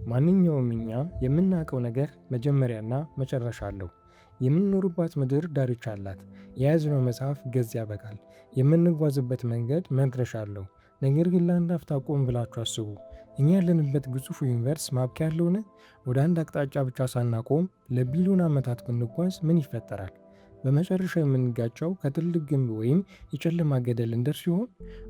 ማንኛውም እኛ የምናውቀው ነገር መጀመሪያና መጨረሻ አለው። የምንኖርባት ምድር ዳርቻ አላት። የያዝነው መጽሐፍ ገጽ ያበቃል። የምንጓዝበት መንገድ መድረሻ አለው። ነገር ግን ለአንድ አፍታ ቆም ብላችሁ አስቡ። እኛ ያለንበት ግዙፍ universe ማብቂያ አለውን? ወደ አንድ አቅጣጫ ብቻ ሳናቆም ለቢሊዮን ዓመታት ብንጓዝ ምን ይፈጠራል? በመጨረሻ የምንጋጨው ከትልቅ ግንብ ወይም የጨለማ ገደል እንደርስ ይሆን?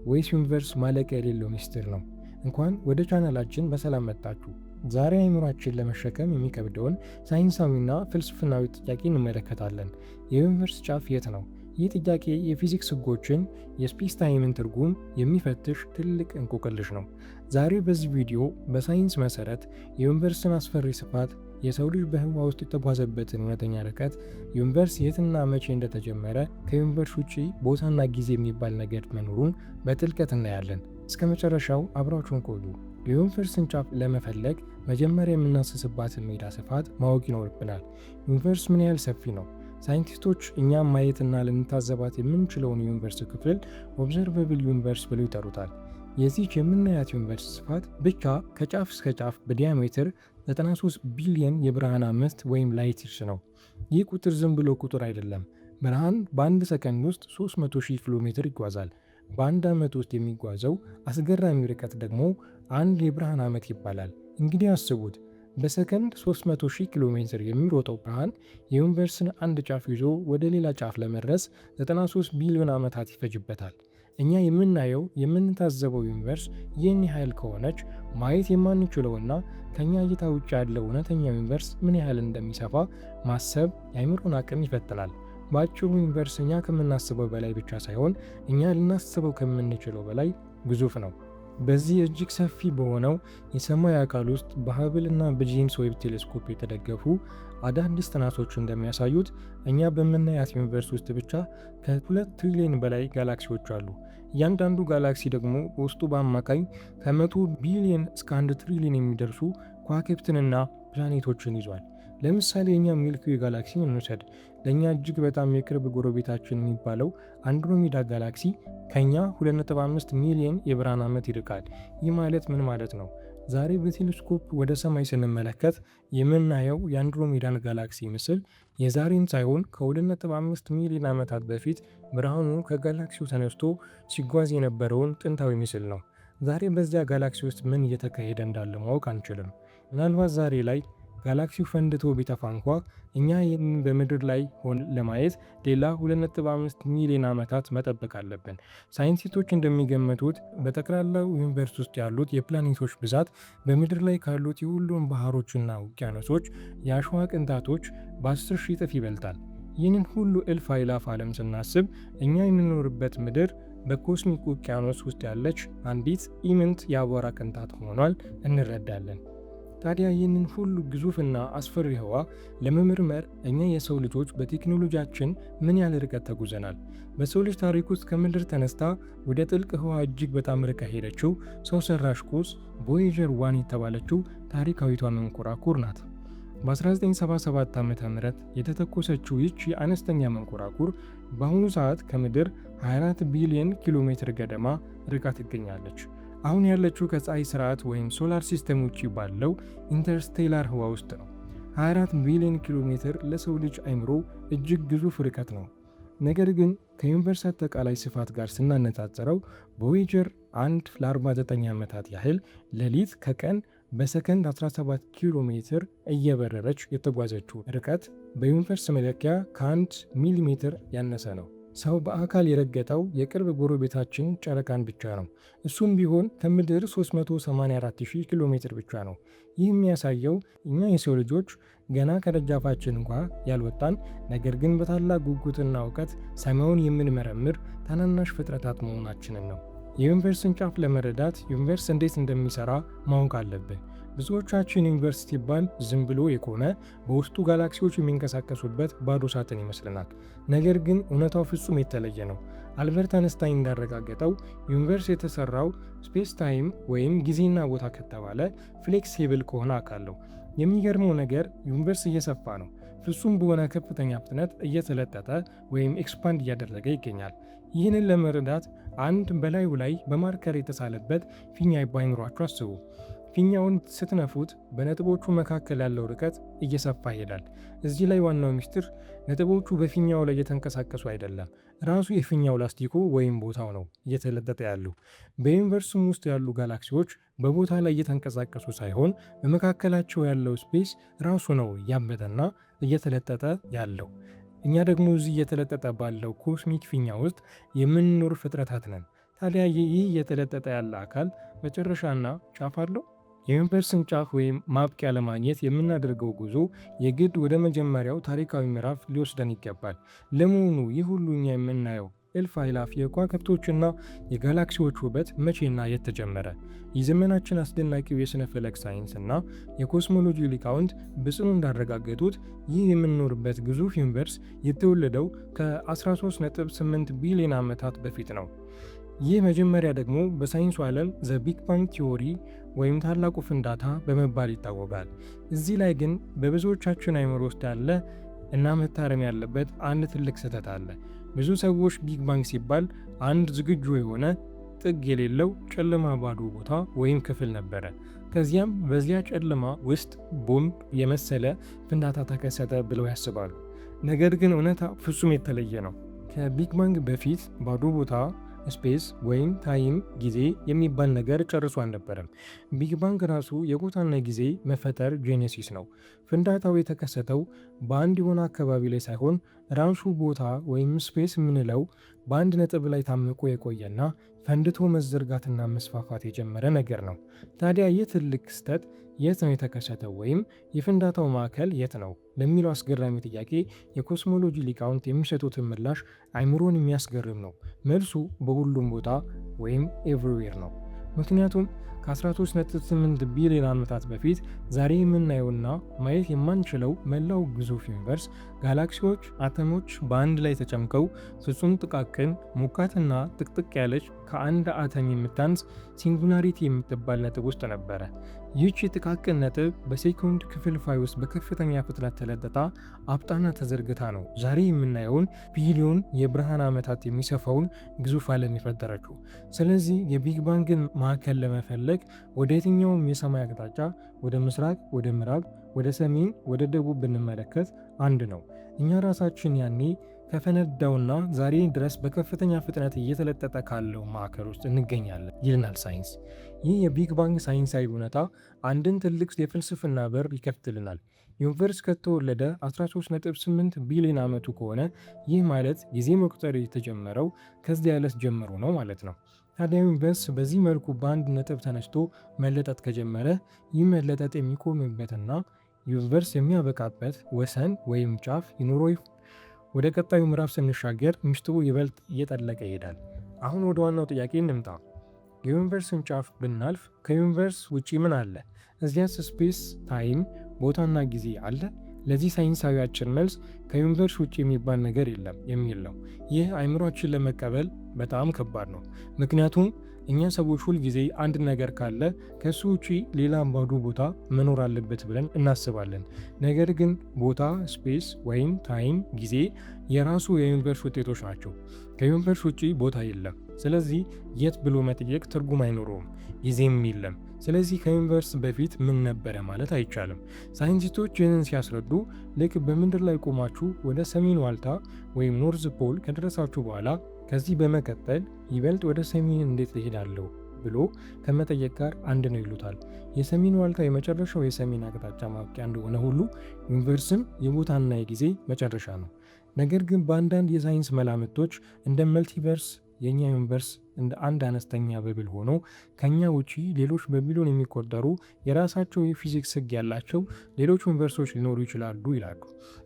ወይስ universe ማለቂያ የሌለው ሚስጥር ነው? እንኳን ወደ ቻናላችን በሰላም መጣችሁ። ዛሬ አእምሯችን ለመሸከም የሚከብደውን ሳይንሳዊና ፍልስፍናዊ ጥያቄ እንመለከታለን። የ universe ጫፍ የት ነው? ይህ ጥያቄ የፊዚክስ ሕጎችን፣ የ space time ን ትርጉም የሚፈትሽ ትልቅ እንቆቅልሽ ነው። ዛሬ በዚህ ቪዲዮ በሳይንስ መሰረት የ universe ን አስፈሪ ስፋት፣ የሰው ልጅ በህዋ ውስጥ የተጓዘበትን እውነተኛ ርቀት፣ universe የትና መቼ እንደተጀመረ፣ ከ universe ውጪ ቦታና ጊዜ የሚባል ነገር መኖሩን በጥልቀት እናያለን። እስከ መጨረሻው አብራችሁን ቆዩ። የ universe ን ጫፍ ለመፈለግ መጀመሪያ የምናስስባትን ሜዳ ስፋት ማወቅ ይኖርብናል። universe ምን ያህል ሰፊ ነው? ሳይንቲስቶች እኛም ማየትና ልንታዘባት የምንችለውን universe ክፍል observable universe ብለው ይጠሩታል። የዚች የምናያት universe ስፋት ብቻ ከጫፍ እስከ ጫፍ በ diameter 93 ቢሊየን የብርሃን ዓመት ወይም light years ነው። ይህ ቁጥር ዝም ብሎ ቁጥር አይደለም። ብርሃን በአንድ ሰከንድ ውስጥ 300,000 ኪሎ ሜትር ይጓዛል። በአንድ ዓመት ውስጥ የሚጓዘው አስገራሚ ርቀት ደግሞ አንድ የብርሃን ዓመት ይባላል። እንግዲህ አስቡት፣ በሰከንድ 300,000 ኪሎ ሜትር የሚሮጠው ብርሃን የ universe ን አንድ ጫፍ ይዞ ወደ ሌላ ጫፍ ለመድረስ 93 ቢሊዮን ዓመታት ይፈጅበታል። እኛ የምናየው የምንታዘበው universe ይህን ያህል ከሆነች፣ ማየት የማንችለውና ከኛ እይታ ውጭ ያለው እውነተኛ universe ምን ያህል እንደሚሰፋ ማሰብ የአእምሮን አቅም ይፈትናል። በአጭሩ universe እኛ ከምናስበው በላይ ብቻ ሳይሆን እኛ ልናስበው ከምንችለው በላይ ግዙፍ ነው። በዚህ እጅግ ሰፊ በሆነው የሰማይ አካል ውስጥ በሀብል እና በጄምስ ዌብ ቴሌስኮፕ የተደገፉ አዳዲስ ጥናቶች እንደሚያሳዩት እኛ በምናያት universe ውስጥ ብቻ ከ2 ትሪሊዮን በላይ ጋላክሲዎች አሉ። እያንዳንዱ ጋላክሲ ደግሞ በውስጡ በአማካኝ ከ100 ቢሊዮን እስከ 1 ትሪሊዮን የሚደርሱ ከዋክብትንና ፕላኔቶችን ይዟል። ለምሳሌ የኛ Milky Way ጋላክሲን እንውሰድ። ለእኛ እጅግ በጣም የቅርብ ጎረቤታችን የሚባለው አንድሮሜዳ ጋላክሲ ከኛ 2.5 ሚሊዮን የብርሃን ዓመት ይርቃል። ይህ ማለት ምን ማለት ነው? ዛሬ በቴሌስኮፕ ወደ ሰማይ ስንመለከት የምናየው የአንድሮሜዳን ጋላክሲ ምስል የዛሬን ሳይሆን ከ2.5 ሚሊዮን ዓመታት በፊት ብርሃኑ ከጋላክሲው ተነስቶ ሲጓዝ የነበረውን ጥንታዊ ምስል ነው። ዛሬ በዚያ ጋላክሲ ውስጥ ምን እየተካሄደ እንዳለ ማወቅ አንችልም። ምናልባት ዛሬ ላይ ጋላክሲው ፈንድቶ ቢጠፋ እንኳ እኛ ይህንን በምድር ላይ ሆነን ለማየት ሌላ 2.5 ሚሊዮን ዓመታት መጠበቅ አለብን። ሳይንቲስቶች እንደሚገምቱት በጠቅላላው universe ውስጥ ያሉት የፕላኔቶች ብዛት በምድር ላይ ካሉት የሁሉም ባህሮችና ውቅያኖሶች የአሸዋ ቅንጣቶች በ10 ሺህ እጥፍ ይበልጣል። ይህንን ሁሉ እልፍ አእላፍ ዓለም ስናስብ እኛ የምንኖርበት ምድር በ cosmic ውቅያኖስ ውስጥ ያለች አንዲት ኢምንት የአቧራ ቅንጣት መሆኗን እንረዳለን። ታዲያ ይህንን ሁሉ ግዙፍና አስፈሪ ህዋ ለመመርመር እኛ የሰው ልጆች በቴክኖሎጂያችን ምን ያህል ርቀት ተጉዘናል? በሰው ልጅ ታሪክ ውስጥ ከምድር ተነስታ ወደ ጥልቅ ህዋ እጅግ በጣም ርቃ ሄደችው ሰው ሰራሽ ቁስ Voyager 1 የተባለችው ታሪካዊቷ መንኮራኩር ናት። በ1977 ዓ.ም የተተኮሰችው ይህች የአነስተኛ መንኮራኩር በአሁኑ ሰዓት ከምድር 24 ቢሊዮን ኪሎ ሜትር ገደማ ርቃ ትገኛለች። አሁን ያለችው ከፀሐይ ስርዓት ወይም solar system ውጪ ባለው interstellar ህዋ ውስጥ ነው። 24 ቢሊዮን ኪሎ ሜትር ለሰው ልጅ አይምሮ እጅግ ግዙፍ ርቀት ነው። ነገር ግን ከ universe አጠቃላይ ስፋት ጋር ስናነጻጽረው Voyager 1 ለ49 ዓመታት ያህል ሌሊት ከቀን በሰከንድ 17 ኪሎ ሜትር እየበረረች የተጓዘችው ርቀት በ universe መለኪያ ከ1 ሚሊሜትር ያነሰ ነው። ሰው በአካል የረገጠው የቅርብ ጎረቤታችን ጨረቃን ብቻ ነው። እሱም ቢሆን ከምድር 384,000 ኪሎ ሜትር ብቻ ነው። ይህ የሚያሳየው እኛ የሰው ልጆች ገና ከደጃፋችን እንኳ ያልወጣን፣ ነገር ግን በታላቅ ጉጉትና እውቀት ሰማዩን የምንመረምር ታናናሽ ፍጥረታት መሆናችንን ነው። የ universe ን ጫፍ ለመረዳት universe እንዴት እንደሚሰራ ማወቅ አለብን። ብዙዎቻችን universe ሲባል ዝም ብሎ የቆመ፣ በውስጡ ጋላክሲዎች የሚንቀሳቀሱበት ባዶ ሳጥን ይመስለናል። ነገር ግን እውነታው ፍጹም የተለየ ነው። አልበርት አንስታይን እንዳረጋገጠው universe የተሰራው space time ወይም ጊዜና ቦታ ከተባለ flexible ከሆነ አካል ነው። የሚገርመው ነገር universe እየሰፋ ነው። ፍጹም በሆነ ከፍተኛ ፍጥነት እየተለጠጠ ወይም expand እያደረገ ይገኛል። ይህንን ለመረዳት አንድ በላዩ ላይ በ marker የተሳለበት ፊኛ ባይምሯችሁ አስቡ። ፊኛውን ስትነፉት በነጥቦቹ መካከል ያለው ርቀት እየሰፋ ይሄዳል። እዚህ ላይ ዋናው ሚስጥር ነጥቦቹ በፊኛው ላይ እየተንቀሳቀሱ አይደለም፣ ራሱ የፊኛው ላስቲኩ ወይም ቦታው ነው እየተለጠጠ ያለው። በ universe ም ውስጥ ያሉ ጋላክሲዎች በቦታ ላይ እየተንቀሳቀሱ ሳይሆን በመካከላቸው ያለው space ራሱ ነው እያበጠና እየተለጠጠ ያለው። እኛ ደግሞ እዚህ እየተለጠጠ ባለው cosmic ፊኛ ውስጥ የምንኖር ፍጥረታት ነን። ታዲያ ይህ እየተለጠጠ ያለ አካል መጨረሻና ጫፍ አለው? የ universe ን ጫፍ ወይም ማብቂያ ለማግኘት የምናደርገው ጉዞ የግድ ወደ መጀመሪያው ታሪካዊ ምዕራፍ ሊወስደን ይገባል። ለመሆኑ ይህ ሁሉ እኛ የምናየው እልፍ አእላፍ የከዋክብቶችና የጋላክሲዎች ውበት መቼና የት ተጀመረ? የዘመናችን አስደናቂው የሥነ ፈለክ ሳይንስ እና የ cosmology ሊቃውንት በጽኑ እንዳረጋገጡት ይህ የምንኖርበት ግዙፍ universe የተወለደው ከ13.8 ቢሊዮን ዓመታት በፊት ነው። ይህ መጀመሪያ ደግሞ በሳይንሱ ዓለም the Big Bang theory ወይም ታላቁ ፍንዳታ በመባል ይታወቃል። እዚህ ላይ ግን በብዙዎቻችን አይምሮ ውስጥ ያለ እና መታረም ያለበት አንድ ትልቅ ስህተት አለ። ብዙ ሰዎች Big Bang ሲባል አንድ ዝግጁ የሆነ ጥግ የሌለው ጨለማ ባዶ ቦታ ወይም ክፍል ነበረ፣ ከዚያም በዚያ ጨለማ ውስጥ ቦምብ የመሰለ ፍንዳታ ተከሰተ ብለው ያስባሉ። ነገር ግን እውነታ ፍጹም የተለየ ነው። ከ Big Bang በፊት ባዶ ቦታ space ወይም time ጊዜ የሚባል ነገር ጨርሶ አልነበረም። Big Bang ራሱ የቦታና ጊዜ መፈጠር genesis ነው። ፍንዳታው የተከሰተው በአንድ የሆነ አካባቢ ላይ ሳይሆን ራሱ ቦታ ወይም space የምንለው በአንድ ነጥብ ላይ ታምቆ የቆየና ፈንድቶ መዘርጋትና መስፋፋት የጀመረ ነገር ነው። ታዲያ ይህ ትልቅ ክስተት የት ነው የተከሰተው ወይም የፍንዳታው ማዕከል የት ነው ለሚለው አስገራሚ ጥያቄ የ cosmology ሊቃውንት የሚሰጡትን ምላሽ አይምሮን የሚያስገርም ነው። መልሱ በሁሉም ቦታ ወይም everywhere ነው። ምክንያቱም ከ13.8 ቢሊዮን ዓመታት በፊት ዛሬ የምናየውና ማየት የማንችለው መላው ግዙፍ universe ጋላክሲዎች፣ አተሞች በአንድ ላይ ተጨምቀው ፍጹም ጥቃቅን ሞቃትና ጥቅጥቅ ያለች ከአንድ አተም የምታንስ singularity የምትባል ነጥብ ውስጥ ነበረ። ይህቺ ጥቃቅን ነጥብ በሴኮንድ ክፍልፋይ ውስጥ በከፍተኛ ፍጥነት ተለጥጣ አብጣና ተዘርግታ ነው ዛሬ የምናየውን ቢሊዮን የብርሃን ዓመታት የሚሰፋውን ግዙፍ ዓለም የፈጠረችው። ስለዚህ የ Big Bang ን ማዕከል ለመፈለግ ወደ የትኛውም የሰማይ አቅጣጫ ወደ ምስራቅ፣ ወደ ምዕራብ፣ ወደ ሰሜን፣ ወደ ደቡብ ብንመለከት አንድ ነው። እኛ ራሳችን ያኔ ከፈነዳውና ዛሬ ድረስ በከፍተኛ ፍጥነት እየተለጠጠ ካለው ማዕከል ውስጥ እንገኛለን ይልናል ሳይንስ። ይህ የ Big Bang ሳይንሳዊ እውነታ አንድን ትልቅ የፍልስፍና በር ይከፍትልናል። Universe ከተወለደ 13.8 ቢሊዮን ዓመቱ ከሆነ ይህ ማለት ጊዜ መቁጠር የተጀመረው ከዚያ ዕለት ጀምሮ ነው ማለት ነው። ታዲያ universe በዚህ መልኩ በአንድ ነጥብ ተነስቶ መለጠጥ ከጀመረ ይህ መለጠጥ የሚቆምበትና universe የሚያበቃበት ወሰን ወይም ጫፍ ይኖረው ይሆን? ወደ ቀጣዩ ምዕራፍ ስንሻገር ሚስጥሩ ይበልጥ እየጠለቀ ይሄዳል። አሁን ወደ ዋናው ጥያቄ እንምጣ። የ universe ን ጫፍ ብናልፍ ከ universe ውጪ ምን አለ? እዚያስ space time ቦታና ጊዜ አለ? ለዚህ ሳይንሳዊ አጭር መልስ ከ universe ውጪ የሚባል ነገር የለም የሚል ነው። ይህ አይምሯችን ለመቀበል በጣም ከባድ ነው። ምክንያቱም እኛ ሰዎች ሁል ጊዜ አንድ ነገር ካለ ከሱ ውጪ ሌላ ባዶ ቦታ መኖር አለበት ብለን እናስባለን። ነገር ግን ቦታ space ወይም time ጊዜ የራሱ የ universe ውጤቶች ናቸው። ከ universe ውጪ ቦታ የለም። ስለዚህ የት ብሎ መጠየቅ ትርጉም አይኖረውም፣ ጊዜም የለም። ስለዚህ ከ universe በፊት ምን ነበረ ማለት አይቻልም። ሳይንቲስቶች ይህንን ሲያስረዱ ልክ በምድር ላይ ቆማችሁ ወደ ሰሜን ዋልታ ወይም North Pole ከደረሳችሁ በኋላ ከዚህ በመቀጠል ይበልጥ ወደ ሰሜን እንዴት እሄዳለሁ ብሎ ከመጠየቅ ጋር አንድ ነው ይሉታል። የሰሜን ዋልታ የመጨረሻው የሰሜን አቅጣጫ ማብቂያ እንደሆነ ሁሉ universe ም የቦታና የጊዜ መጨረሻ ነው። ነገር ግን በአንዳንድ የሳይንስ መላምቶች እንደ multiverse የእኛ universe እንደ አንድ አነስተኛ bubble ሆኖ ከኛ ውጪ ሌሎች በቢሊዮን የሚቆጠሩ የራሳቸው የፊዚክስ ሕግ ያላቸው ሌሎች universe ኦች ሊኖሩ ይችላሉ ይላሉ።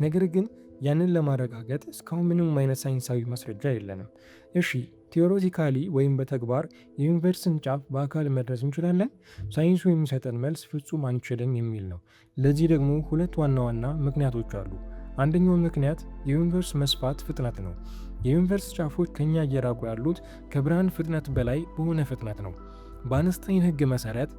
ነገር ግን ያንን ለማረጋገጥ እስካሁን ምንም አይነት ሳይንሳዊ ማስረጃ የለንም። እሺ፣ theoretically ወይም በተግባር የ universe ን ጫፍ በአካል መድረስ እንችላለን? ሳይንሱ የሚሰጠን መልስ ፍጹም አንችልም የሚል ነው። ለዚህ ደግሞ ሁለት ዋና ዋና ምክንያቶች አሉ። አንደኛው ምክንያት የ universe መስፋት ፍጥነት ነው። የ universe ጫፎች ከኛ እየራቁ ያሉት ከብርሃን ፍጥነት በላይ በሆነ ፍጥነት ነው። በአንስታይን ሕግ መሰረት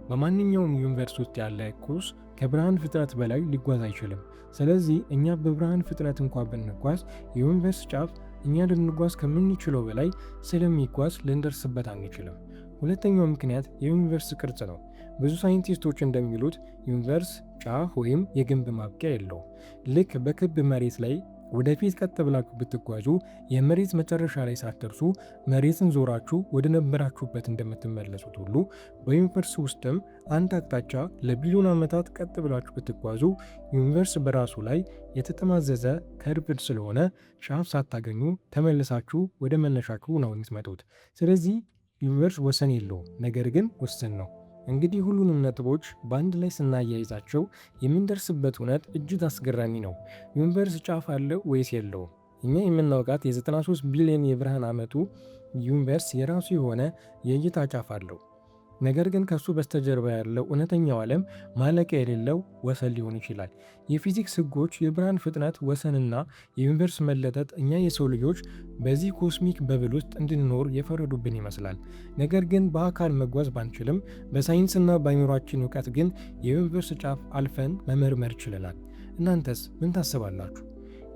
በማንኛውም universe ውስጥ ያለ ቁስ ከብርሃን ፍጥነት በላይ ሊጓዝ አይችልም። ስለዚህ እኛ በብርሃን ፍጥነት እንኳ ብንጓዝ የ universe ጫፍ እኛ ልንጓዝ ከምንችለው በላይ ስለሚጓዝ ልንደርስበት አንችልም። ሁለተኛው ምክንያት የ universe ቅርጽ ነው። ብዙ ሳይንቲስቶች እንደሚሉት universe ጫፍ ወይም የግንብ ማብቂያ የለውም። ልክ በክብ መሬት ላይ ወደፊት ቀጥ ብላችሁ ብትጓዙ የመሬት መጨረሻ ላይ ሳትደርሱ መሬትን ዞራችሁ ወደ ነበራችሁበት እንደምትመለሱት ሁሉ፣ በ universe ውስጥም አንድ አቅጣጫ ለቢሊዮን ዓመታት ቀጥ ብላችሁ ብትጓዙ universe በራሱ ላይ የተጠማዘዘ curved ስለሆነ ጫፍ ሳታገኙ ተመልሳችሁ ወደ መነሻችሁ ነው የምትመጡት። ስለዚህ universe ወሰን የለውም፣ ነገር ግን ውስን ነው። እንግዲህ ሁሉንም ነጥቦች በአንድ ላይ ስናያይዛቸው የምንደርስበት እውነት እጅግ አስገራሚ ነው። Universe ጫፍ አለው ወይስ የለውም? እኛ የምናውቃት የ93 ቢሊዮን የብርሃን ዓመቱ universe የራሱ የሆነ የእይታ ጫፍ አለው። ነገር ግን ከሱ በስተጀርባ ያለው እውነተኛው ዓለም ማለቂያ የሌለው ወሰን ሊሆን ይችላል። የፊዚክስ ሕጎች፣ የብርሃን ፍጥነት ወሰንና የ universe መለጠጥ እኛ የሰው ልጆች በዚህ cosmic bubble ውስጥ እንድንኖር የፈረዱብን ይመስላል። ነገር ግን በአካል መጓዝ ባንችልም በሳይንስና በአእምሯችን እውቀት ግን የ universe ጫፍ አልፈን መመርመር ችለናል። እናንተስ ምን ታስባላችሁ?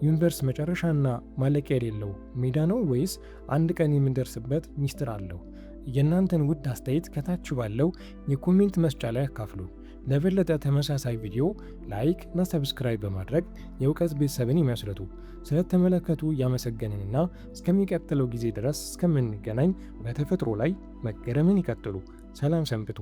Universe መጨረሻና ማለቂያ የሌለው ሜዳ ነው ወይስ አንድ ቀን የምንደርስበት ሚስጥር አለው? የእናንተን ውድ አስተያየት ከታች ባለው የ comment መስጫ ላይ አካፍሉ። ለበለጠ ተመሳሳይ ቪዲዮ like እና subscribe በማድረግ የእውቀት ቤተሰብን ይመስርቱ። ስለተመለከቱ እያመሰገንንና እስከሚቀጥለው ጊዜ ድረስ እስከምንገናኝ በተፈጥሮ ላይ መገረምን ይቀጥሉ። ሰላም ሰንብቱ።